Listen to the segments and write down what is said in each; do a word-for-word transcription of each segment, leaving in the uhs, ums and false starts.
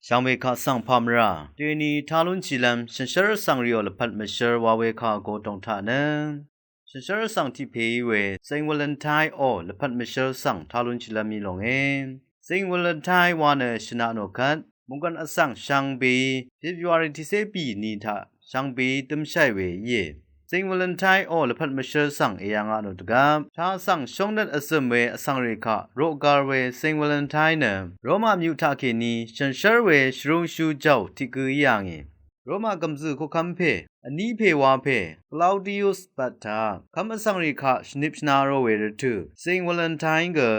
Shvngbe kaq svng pàmvrà deni tá lúnshìlv́m shànshér vsvng rìò lvpat mvshv́r wa we kà vgō tòng taq nø shànshér vsvng tiq pè í we Saint Valentine ò lvpat mvshv́r svng tá lúnshìlv́m í lòngé. Saint Valentine wa nø shvnaq nò kvt mòngkàn vsvng shvngbeí February tiqcé bì ni taq shvngbeí dǿmsháì we íe. Saint Valentine ò lvpat mvshv́r svng èyv̀ngaq nò dvgvp tá svng shóngnøt vzø̀m we vsvng rì kaq roqgar we Saint Valentine nø Roma myuq taqkèní shànshér we shvrūngshú jàò tiq gø í yà ngì. Roma gv̀mzø̀ koqkv́m pè vní pè wa pè Claudius bvt taq kv́m vsvng rì kaq shvnip shvna rò we rvtø̀ Saint Valentine gø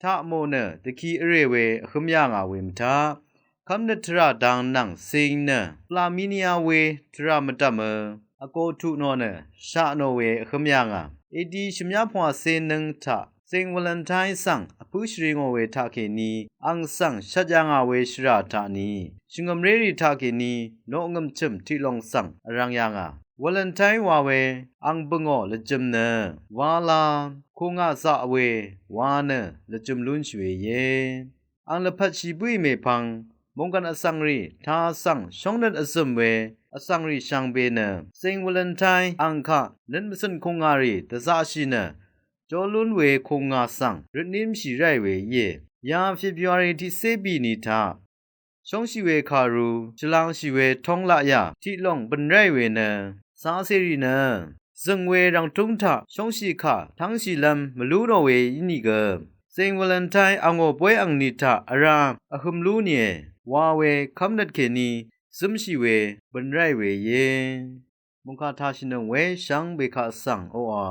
taq mò nø dvki vrè we vhǿm yà ngà we mvtaq kv́mnøt tvrà dang nvng cing nø Flaminia we tvrà mvdv̀mø vgō tuq nò nø shaq nò we vhǿm yà ngà. Edi shvmyá pvngwàcé nǿng taq Saint Valentine svng vpǿ shvri ngò we taqkèní ang svng shvt yà ngà we shvrà taqni shvngø̀mrérì taqkèní noqngø̀m chø̀m tiqlòng svng vrvng yà ngà. Valentine wa we ang bø̀ngò lvjø̄m nø wala kùngà zaq we wa nø lvjø̄m lúnshì we íe. Ang lvpvtshì bǿì mèpvng mòngkàn vsvng rì tá svng shóngnøt vzø̀m we vsvng rì shvngbe nø Saint Valentine ang kaq nøt mvcø̀n kùngà rì dvzaqshì nø jó lún we kùngà svng røtnímshì ráì we íe. Ya February tiqcé bì ni taq shóngshì we kàru shvlangshì we tóng laqyà tiqlòng bø̀n ráì we nø cacèrì nø zø̀ng we rv̀ngtúng taq shóngshì kà tv́ngshìlv́m mvlú nò we ínìgø Saint Valentine angò bóy angni taq vrá vhø̄m lú nìe wa we kv́mnøt kèní zǿmshì we bø̀n ráì we íe. Mòngkà tashìnøng we shvngbe kaq svng oqà